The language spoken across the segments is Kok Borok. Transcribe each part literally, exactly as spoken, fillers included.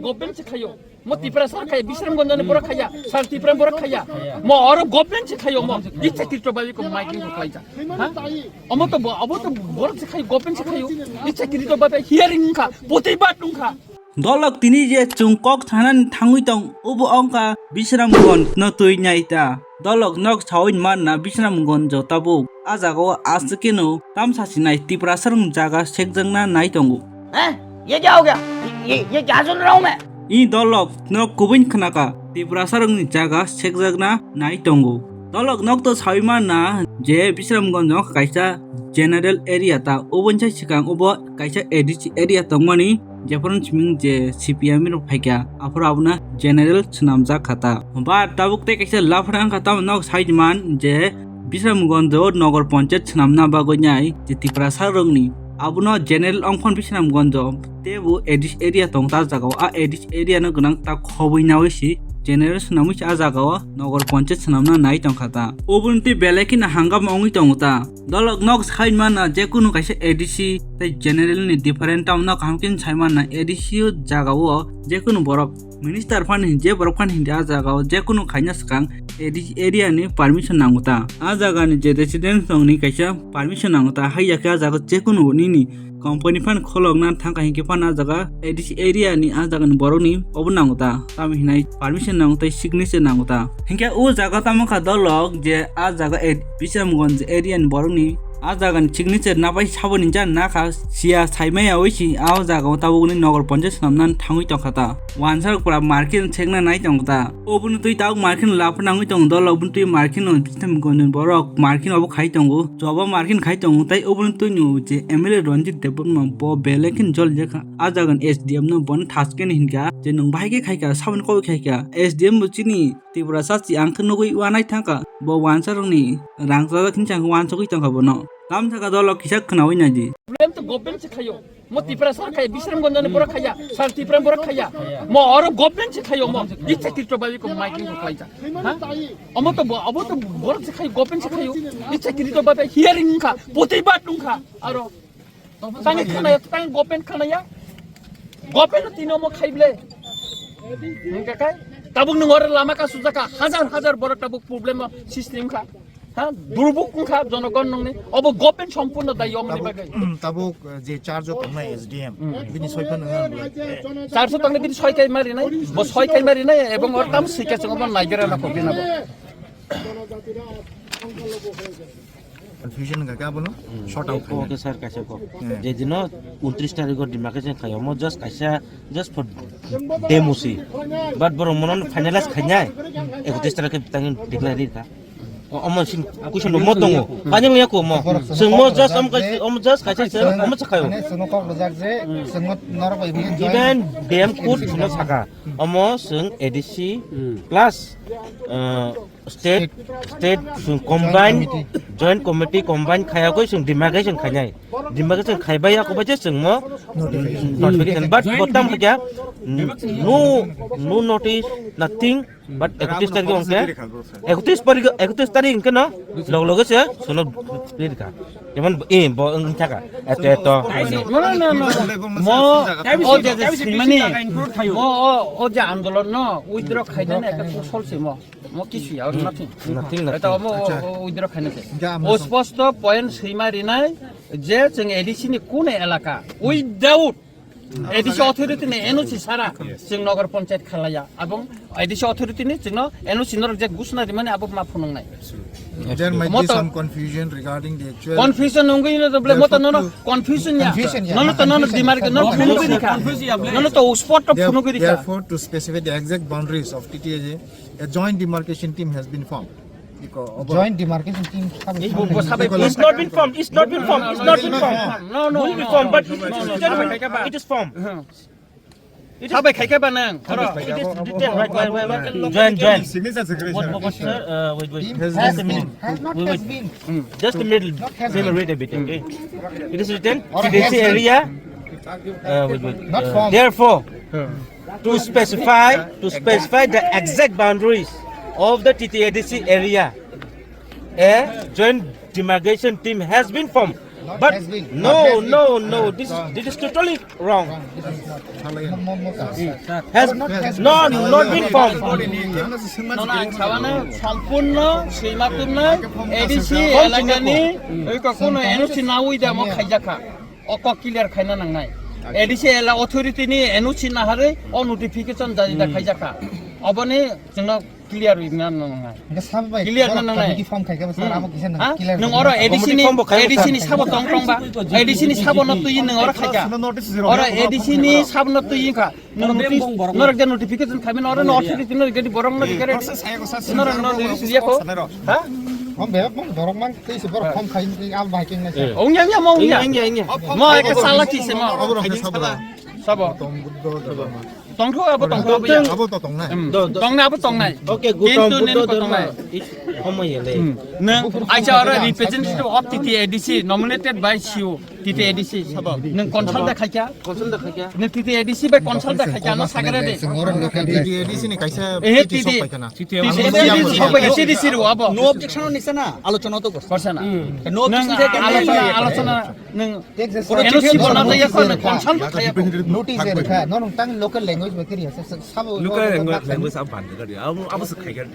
Government se khayo. Mo Tiprasa khayo, Bisramganj ni borok khaya, Sar Tipra borok khaya. Mo oro government se khayo mo. Ichakirito babi ko miking ko khlaija. Ha? Omo to bo, abo to borok se khayo, government se khayo. Ichakirito babi hearing wngkha, protibad wngkha. Dolok tini je chwng kok sanani thangwi tong, obo wngkha Bisramganj no twi nai ta. Dolok nok sawi manna Bisramganj jo tabuk. A jagao aswk keno tamsa sinai Tiprasa rwng jaga sekjakna nai tongo. हैं? ये क्या हो गया? ये, ये क्या सुन रहा हूँ मैं? I dolok nok kubui khnaka Tiprasa rwngni jaga sekjakna nai tongo. Dolok nok to sawi manna je Bisramganj wngkha kaisa general area ta, oboni sai swkang obo kaisa A D C area tongmani, jephuru siming je C P M rok phaikha, aphuru abono general swnamjak kha ta. Ba tabuk tei kaisa laphra wngkha, tamo nok side man je Bisramganj o Nagar Panchayat swnamna bagwi nai je Tiprasa rokni. Abono general wngphano Bisramganj o teibo A D C area tong ta jagao. A A D C area no gwnang ta khobwi nawi si general swnamwi si a jagao Nagar Panchayat swnamna nai tongkha ta. Oboni twi belai kheno hangama wngwi tongo ta. Dolok nok side mana jekunu kaisa A D C tei general ni different tamo no kaham khe sai mana A D C o jagao jekunu borok minister phano hin je borok phano hin a jagao jekunu khaina swkang A D C area ni permission nango ta. A jaga ni je resident tong ni kaisa permission nango ta. Hai ya khe a jaga jekunu nini company phano kholokna thangkha hinkhe phano a jaga A D C area ni a jaga ni borok ni obo nango ta. Tamo hinai permission nango tei signature nango ta. Hinkhe o jaga tamo kha dolok je a jaga A-, Bisramganj area ni borok ni a jaga ni signature nabai sabo ni jan na kha siya sai maya oi si a jaga o tabuk ni Nagar Panchayat swnamna thangwi tongkha ta. Wansa rok pura market sekna nai tong ta. Oboni twi tabuk market lapha nangwi tong dolok oboni twi market no Bisramganj ni borok market obo khai tongo. Choba market khai tongo tei oboni twi no je M L A Ranjit Debbarma bo belai khe jol jakha. A jaga ni S D M no bono thaskeno hinkha je nwng bahai khe khaikha, saboni kok khaikha. S D M bo chini Tiprasa si ang khe nugwi uanai thangkha. Bo wansa rokni rang chajak hinwi ang wansugwi tongkha bono. Tamsaka dolo kisa khwnawi naidi. Problem to government se khayo. Mo Tiprasa khayo, Bisramganj ni borok khaya, Sar Tipra borok khaya. Mo oro government se khayo mo. Ichakirito babi ko miking ko khlaija. Ha? Omo to bo, abo to borok se khayo, government se khayo. Ichakirito babi hearing wngkha, protibad wngkha. Aro Tang khana ya, tang government khana ya. Government no tino mo khaible. Hingke kai? Tabuk nung ore lama ka sujaka, hajar hajar borok tabuk problem o system kha. Ha, durbuk kha jonogon nungni. Obo government sompurno dayi omoni bagwi. Tabuk, eh, je charge o tongnai S D M, bini soi phano wngya bwlai. Charge o tongnai bini soi kai mari nai, bo soi kai mari nai, ebong or tam sika chungo bo naigera na kopi na bo. Confusion wngkha khe abono short out khainai. Okay, sir, kaisa kok. Hmm. Je dino untris tarikh o demarcation khai, omo just kaisa, just for demo si. But borok mono finalize khainai, ekotris tarikh khe tang declare ri kha. O-, omo sin question mo tongo. Panjang ya ko mo. Sing mo just om kaisa, om just kaisa sir, omo sa khayo. Mane sino kok rojak je, sino norok bai bini join. Even D M code sino saka. Omo sing A D C plus, uh, State, state, sung combine, joint committee combine khayagwi sung demarcation khainai. Demarcation khaibai yakoba je sung mo notification. But botam hakya, no, no notice, nothing, but ekotris tarikh ongke, ekotris tarikh, ekotris tarikh ongke no, log loge se, sono clear ka. Jemon, eh, bo, wng thaka, eto, eto, no, no, no, no. Mo, o je, je, simani, mo, o, o je andolon no, withdraw khainani ekta kosol se mo. Mo kisu ya, or nothing. Nothing, nothing. Eta mo, o, o, withdraw khaina se. O sposto point sima rinai, je chwng A D C ni kune elaka, without A D C authority ni N O C sara, chwng Nagar Panchayat khalaya. Abong A D C authority ni chwngno N O C norok je gusna rimani abo ma phunung nai. There might be some confusion regarding the actual. Confusion nungwi no ble mo to nono confusion ya. Confusion ya. Nono to nono dimar ke nono phunugwi rikha. Nono to spot to phunugwi rikha. Therefore, to specify the exact boundaries of T T A J, a joint demarcation team has been formed. Joint demarcation team. It's not been formed. It's not been formed. It's not been formed. No, no, will be formed, but it is, it is formed. Sabai khai khe ba nang? It is written, right, right, right, right. Join, join. What, what, what, sir? Uh, wait, wait. Just a minute. Wait, wait. Just a minute. Let me read a bit, okay? It is written, T T A D C area. Uh, wait, wait. Uh, therefore, to specify, to specify the exact boundaries of the T T A D C area, a joint demarcation team has been formed. But no, no, no, this, this is totally wrong. Has not, not been formed. Nono ang sabano sompurno swimakurno A D C elakani oi kokuno N O C nawi da mo khaijakha. Oko clear khaina nangnai. A D C ela authority ni N O C naharwi o notification jari da khaijakha. Oboni chwngno clear wngna nangnai. Hingke sabo bai, clear na nangnai. Committee form khaikhe bwsa abo kisa nang clear. Nwng oro A D C ni, A D C ni sabo tong tong ba. A D C ni sabo no twi nwng oro khaikha. Oro A D C ni sabo no twi kha. Nwng notice, norok je notification khaimani oro no authority no gedi borok no dikare. Norok no notice liya ko. Ha? Om be, om borok man twi se borok form khai ni am bai king na. Ongya, ongya, mo ongya. Ongya, ongya, ongya. Mo ekta sala ki se mo. Sabo. Tongtho abo tongtho abo ya. Abo to tongnai. Hmm. Tongnai abo tongnai. Okay, Gautam Buddha Dharma is homoyele. Hmm. Nwng aisa oro representative of T T A D C nominated by C U, T T A D C sabo. Nwng consult da khaikya? Consult da khaikya? Nwng T T A D C bai consult da khaikya no sagare de. T T A D C ni kaisa T T sok paikana. T T A D C sok paikana. T T A D C ro abo. No objection ni sana, alochona to korsa. Korsa na. No objection. Alochona, alochona nwng N O C bo na jaya sa, consult bo khaya. Notice rwkha, no nung tang local language bai kiri asa, sabo local language, language am ban kari, abo, abo se khai kari.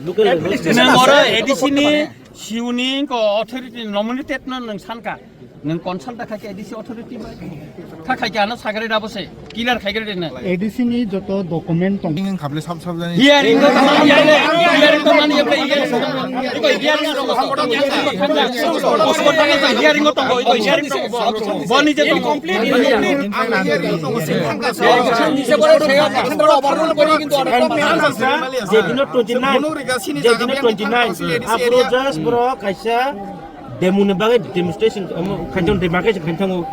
Local language. Nwng oro A D C ni C U ni ko authority nominated no nwng sanka. Nwng consult da khai A D C authority bai. Kha khai ano sagari da bo se. Clear khai gari na. A D C ni joto document tong. Ning khable sab sab jani. Hearing no tong, hearing no mani, hearing no tong, hearing no tong, hearing no tong. Boni je tong. Jedino twenty nine, jedino twenty nine, apro just bro kaisa. Demo ni bagwi demonstration omo khainthang demarcation khainthango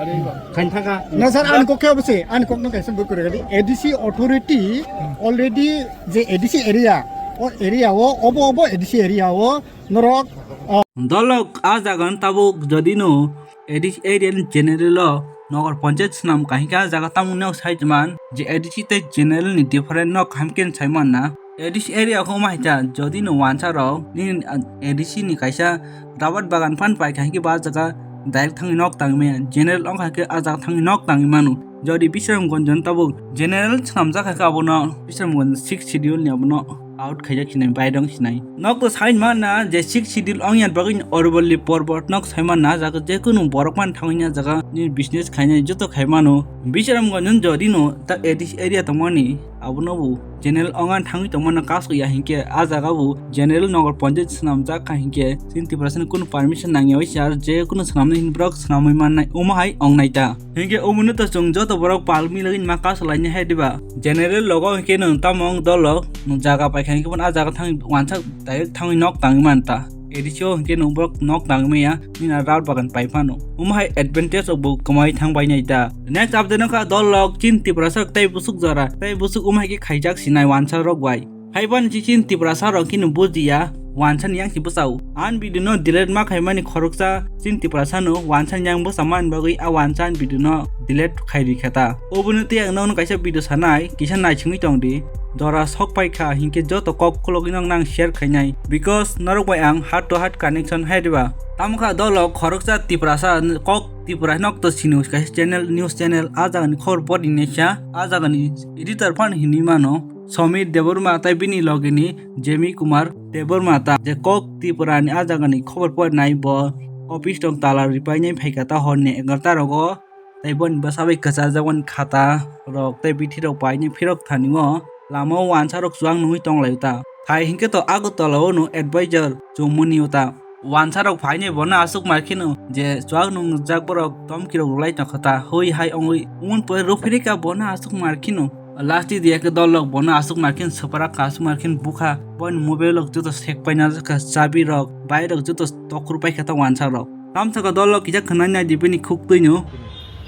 khainthaka. Na sir, ani kok khe obo se, ani kok no kaisa bui kwrwi gadi. A D C authority already je A D C area, o area o, obo, obo A D C area o norok, ah, Dolok a jaga no tabuk jodi no A D C area ni general o Nogor Panchayat swnam kahingkhe a jaga tamung nok saiman je A D C tei general ni different nok hamkhe saiman na. A D C area khe wngma hai kha, jodi no wansa rok nini A D C ni kaisa rabar bagan phan pai kha, hinkhe bo ah jaga direct thangwi nok tangwi maya, general wngkha khe ah jaga thangwi nok tangwi mano. Jodi Bisramganj no tabuk general swnamjak kha khe abono Bisramganj sixth schedule ni abono out khaijak sinai, bairong sinai. Nok to sai mana je sixth schedule wngya bagwi Aravalli Porbot nok sai mana, ah jaga jekunu borok man thangwi ah jaga ni business khainai joto khai mano. Bisramganj no jodi no ta A D C area tongmani. Abono bo general ongan thangwi tongmano kasu ya hinkhe ah jaga bo general Nogor Panchayat swnamjak kha hinkhe chini Tiprasa ni kunu permission nangya bai se aro je kunu swnamnai hini borok swnamwi mannai omo hai ongnai ta. Hinkhe omono to chwng joto borok pal milogwi ma kasu lainai hai diba? General logo hinkhe nwng tamo wng dolo nwng jaga paikha hinkhe bono ah jaga thangwi wansa direct thangwi nok tangwi man ta. A D C o hinkhe nwng borok nok tangwi maya. Nina rar bagan pai phano. Omo hai advantage rok bo kwmai thang bai nai da. Next update no kha dol rok chin Tiprasa rok tei busuk jora. Tei busuk omo hai khe khaijak sinai wansa rok bai. Hai bani chi chin Tiprasa rok khe no bujiya wansa ni yang si bwsao. An video no delete ma khai mani khoroksa chin Tiprasa no wansa ni yang bwsa man bagwi a wansa an video no delete khai ri kha ta. Obo ni tei ang nono kaisa video sanai kisa nai singwi tong di. Jora sok pai kha hinkhe joto kok khulogwi nang nang share khainai. Because norok bai ang heart to heart connection hai diba. Tamo kha dolo khoroksa Tiprasa kok Tipra nok to sini kaisa channel, news channel, ah jaga ni khobor pori naisa, ah jaga ni editor phan hinwi mano Somir Debbarma tei bini loge ni Jemi Kumar Debbarma ta je kok Tipra ni ah jaga ni khobor pori nai bo office tong tala ripai nai phaikha ta hor ni egarta rogo. Tei boni bwsa bai kwchajak mani khata rok tei bithi rok painwi phirok thani o lama o wansa rok chuwak nungwi tong lai ta. Phai hinkhe to Agartala o no advisor chumuni o ta. Wansa rok phainwi bono aswk mar kheno je chuwak nungjak borok tomki rok rwlai tong kha ta. Hoi hai ongwi umon pore rw phirika bono aswk mar kheno. Last day diya khe dol rok bono aswk mar kheno swprak kha, aswk mar kheno bukha. Boini mobile rok joto sek paina jakha, chabi rok, bike rok joto tokhor paikha ta wansa rok. Tamsaka dolo kisa khwnai nai di bini khuk twino.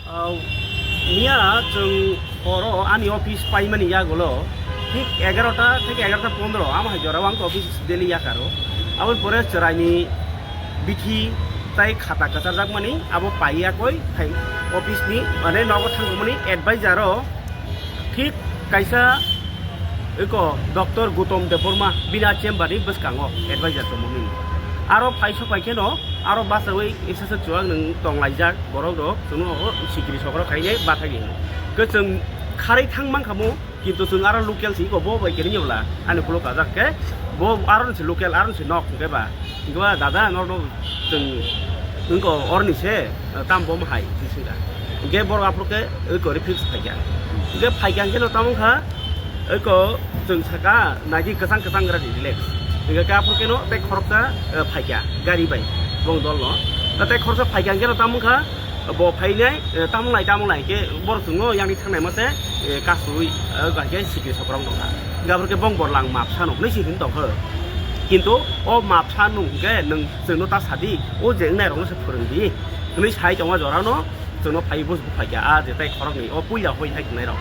Au, miya chwng horo ani office paimani yagulo thik egarota thik egarota pondro amo hai jorao ang office daily yakaro. Aboni pore chwraini bithi tai khata kwcharjakmani abo paiyakoi hai office ni mane nogo thangmani advisor o thik kaisa eko Doctor Gautam Debbarma bini chamber ni bwskango advisor tongmani. Aro phai sok phai kheno, aro bachawi esa se chuwak nwng tonglaijak borok rok, chwngno o sikiri sok rok khainai bathagi hino. Khe chwng kharwi thang mankha mo, kintu chwng aro local si ko bo bai kiri nyobla, ani kulo kajak khe, bo aro ni si local, aro ni si nok hwnkhe ba, hwnkhe ba dada norok chwng wngko oroni se, tam bom hai, hwnkhe borok aphuru khe, oi kori fix phaikha. Hwnkhe phaikha hwnkhe no tamo wngkha, Eko chwng saka naidi kwchang kwchang gra di relax. Hingke khe aphuru keno tei khoroksa, eh, phaikya gari bai bong dol no. Tei khoroksa phaikya hingke no tamo kha bo phainai, eh, tamo lai tamo lai hingke borok chwngno yang di thangnai mase, eh, kasui, eh, hingke sikiri sokorok nokha. Hingke aphuru khe bong borlang mapsa no hwnwi se hwn tongkha. Kintu o mapsa nung hingke nwng chwngno ta sadi, o je wngnai rokno se phwrwng di hwnwi sai tongma jorano. Chwngno phai bus bo phaikha, a jetai khoroknwi o puila hoi hai tongnai rok.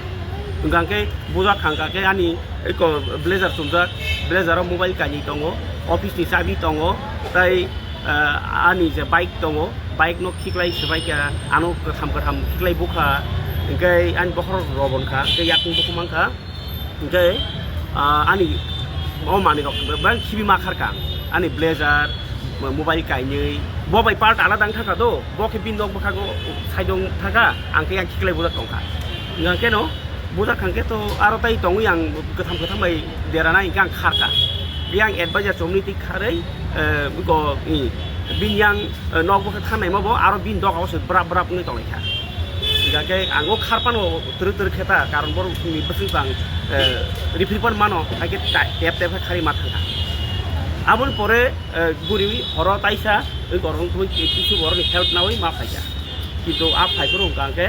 Hwnkha khe bujak thangkha khe ani eko blazer chumjak, blazer o mobile kainwi tongo, office ni chabi tongo, tei, ah, ani je bike tongo, bike no khiklai swbaikha, ano kwtham kwtham khiklai bukha, hwnkhe ani bokhorok robon kha, hwnkhe yakung bukhuk mankha. Hingke, ah, ani o manwi rok bebak khibi ma kharka. Ani blazer, mo-, mobile kainwi, bo bai part alada wng thaka do, bo khe bini nok bwkhago side wng thaka, ang khe yang khiklai bujak tongkha. Hingkha khe no, bujak thang khe to aro tai tongwi ang kwtham kwtham bai deranai hingke ang kharka. Yang advisor chomni twi kharwi, eh, go, i, bini yang, eh, nok bwkha thangnai ma bo aro bini doga o se brap brap wngwi tonglaikha. Hingkha khe ang o kharpano twrwk twrwk khe ta, karon borok ni bwswk bang, eh, rifri pan mano, hai khe ta-, tep tep khe kharwi ma thangkha. Aboni pore, eh, guriwi horo taisa, oi gorong twi kisu borok ni help nawi ma phaikha. Kintu a phaiphuru hwnkha khe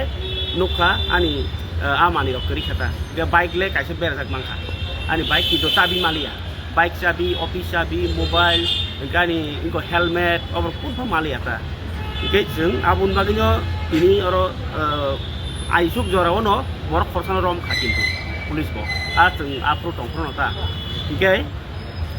nukha ani, eh, a manwi rok kwrwi kha ta. Hingkhe bike le kaisa berajak mankha. Ani bike kintu chabi maliya. Bike chabi, office chabi, mobile, gani, inko helmet, obo kunu maliya ta. Hingke chwng aboni bagwino tini oro, eh, aisuk jorao no borok khoroksa no rom kha kintu police bo. A chwng aphuru tongphuru no ta. Hingke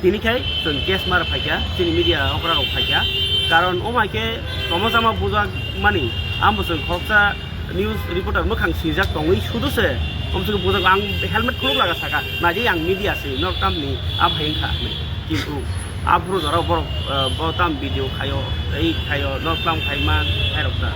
tini khai chwng case mar phaikha, chini media okra rok phaikha. Karon o mai khe toma jama bujak mani, amo chwng khoroksa news reporter mwkhang swijak tongwi sudu se, omswk bujak ang helmet khuluk laga saka, naidi ang media se, norok tamni a bhai wngkha hinwi. Kintu aphuru jora borok, eh, bo tam video khaio, tei khaio, norok tam khai man, khairok ta.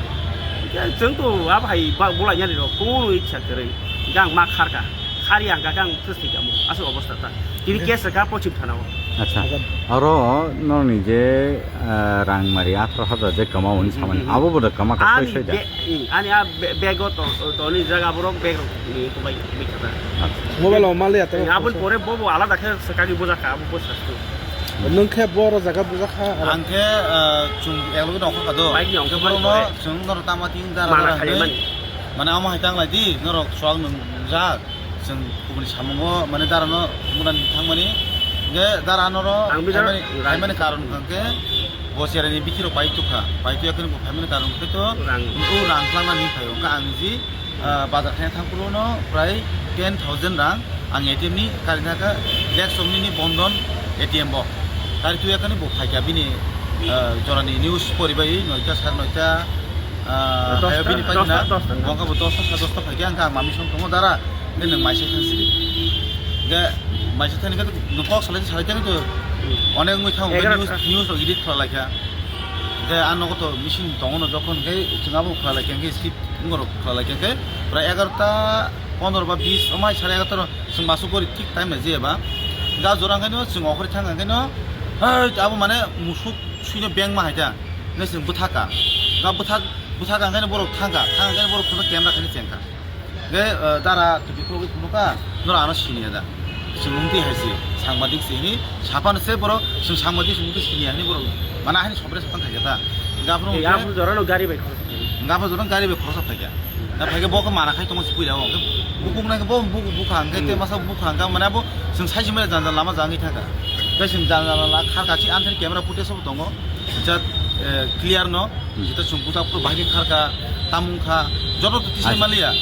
Hingke chwng to a bhai ba-, bolai yani rok, kunu ichha kwrwi, hingke ang ma kharka, khari ang kaka ang thwswi kamo, aswk obostha ta. Tini case rwkha Pochim Thana o. Acha. Acha. Oro nokni je, ah, rang mari atharo hazar je kwma hwnwi samani. Hmm, hmm, hmm. Abo bo da kwma kha Ani soi soi da. Be-, hmm, ani a be-, bag o to, to ni jaga borok bag rok ni kubai, kubai kha da. Acha. Mobile o mali ato. Hmm, aboni pore bo bo alada khe swkagwi bujak kha, abo bo sastu. Nwng khe bo oro jaga bujak kha, aro Ang khe, ah, chwng eklogi nongkhor kha do. Bike ni ongkhor Khe borok no pore. Chwng norok tama ting dara Mana dara khai hinwi. Mani. Mane amo hai tang lai di, norok swak nung jak. Chwng kubuni samungo, mane, darano mwnani thangmani, hingke dara norok Ang bijaro phaimani, phaimani karon hwnkhe bo cherani bikhiro pai tukha, pai tuya kheno bo phaimani karon hwnkhe to Rang. O rang twlangna ni phaio, hwnkhe ang niji, ah, bazar khaina thangphuru no prai ten thousand rang ang A T M ni kari thaka, Black Shop ni Bandhan A T M bo kari tuya kheno bo phaikha bini, ah, jorani news poribai noita sar noita, ah, Dosta, hayo bini pai dosta, na, dosta. Bo wngkha bo dosta, sa dosta phaikha, hwnkhe ang mami song tongo dara. Hingke nwng maisai thang sidi. Hingke maisai thani khe nwng kok salai salai thani to onek wngwi thango, hingke Egaroh news, ta. News rok edit khlai laikha. Hingke a nogo to machine tongo no, jokhon hingke chwng abo khlai laikha, hingke shift wngorok khlai laikha, hingke prai egaroh ta pondro ba bis, omai sare egaroh ta no chwng masuk gori thik time nai jeba. Hingke a jora hingke no chwng okhoroi thang hingke no, hei, abo mane musuk suino beng ma hai ta. Hingke chwng bwthaka. Hingke bwthak, bwthaka hingke no borok thangka, thang hingke no borok phano camera khaini chengkha. Hingke, eh, dara twi phuru phunukha, norok ano siniya da. Chwng wngtwi hai se, sangbadik se hini, saphano se borok, chwng sangbadik se wngtwi siniya hini borok, mane ahini sobre satang khaikha ta. Hingke aphuru Eh, wngkhe, aphuru jorano gari bai khoroksa khaikha. Hingke aphuru jorano gari bai khoroksa phaikha. Da phaikhe bo khe mana khai tongo se puila o, hingke bukung nai khe bo bukung bukha, hingke Hmm. Te masa bukha, hingke mane abo chwng sai simai jang jang lama jangwi thangkha. Tei chwng jang jang lama kharkha, chini anthani camera footage bo tongo, jat, eh, clear no. Jeta chwng buthak phuru bahai khe kharkha, tamung kha, joto to tisai Acha. Maliya.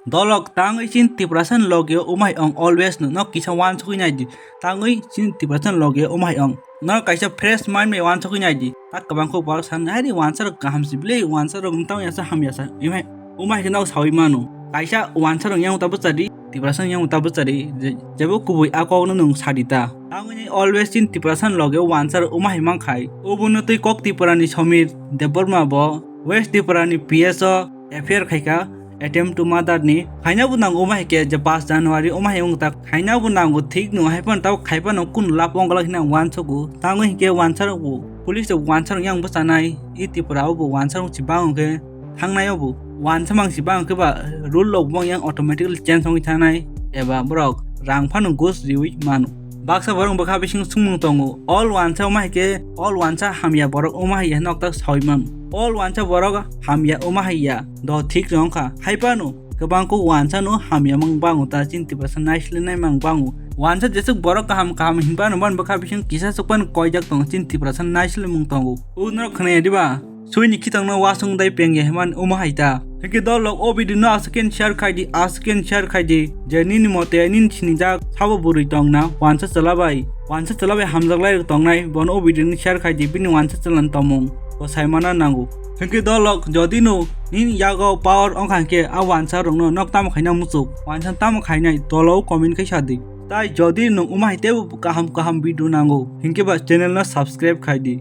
Dolok tangwi chini Tiprasa ni logi o umai ong always no, no kisa wansugwi naidi. Tangwi chini Tiprasa ni logi o umai ong. No kaisa fresh mind bai wansugwi naidi. Tak kwbang khe borok san, "Hai ri wansa rok kaham si bile, wansa rok wng tang yasa ham yasa." Umai, umai khe no sawi mano. Kaisa wansa rok yang ta bwchadi. Tiprasa yang ta bwchari, je-, jebo kubui a kokno nwng sadi ta. Tangwi always chini Tiprasa loge wansa wma hai mankhai. Obono twi kok Tripura ni Samir Debbarma bo West Tripura ni P S o F I R khaikha, attempt to murder ni. Khaina bo nango wma hai khe je paanch January wma hai wng ta. Khaina bo nango thik no, hai phano tabo khai phano kun lab wng glak hina wansa go. Tangwi hinkhe wansa rok bo police rok wansa rok yang bwchanai. I Tripura o bo wansa rok si bang khe thangnai o bo. Wansa mang si bang khe ba rule rok bo yang automatically change wngwi thangnai eba borok rang phano gus riwi mano. Baksa borok bwkha bising sumung tongo. All wansa wma hai khe, all wansa hamya borok wma hai nokta sawi man. All wansa borok hamya wma hai ya. Do thik rong kha. Hai phano kwbang kok wansa no hamya mang bango ta chini Tiprasa naisle nai mang bango. Wansa jesuk borok kaham kaham hinba no ban bwkha bising kisa sukpan koijak tongo chini Tiprasa naisle mung tongo. Unrok khwnaya diba? Suini khitangno wasung dai pengya himan wma hai ta. Hingke dolok o video no aswk khe share khai di, aswk khe share khai di. Je nini mote nini sinijak sabo bwrwi tongna wansa chwla bai. Wansa chwla bai hamjak lai rok tongnai, bono o video no share khai di, bini wansa chwla ni tongmung bo sai mana nango. Hingke dolok jodi no nini yago power wngkha hingke a wansa rokno nok tamo khaina muchuk, wansa tamo khainai tolo comment khai sa di. Tai jodi nwng wma hai teibo kaham kaham video nango, hingke ba channel no subscribe khai di.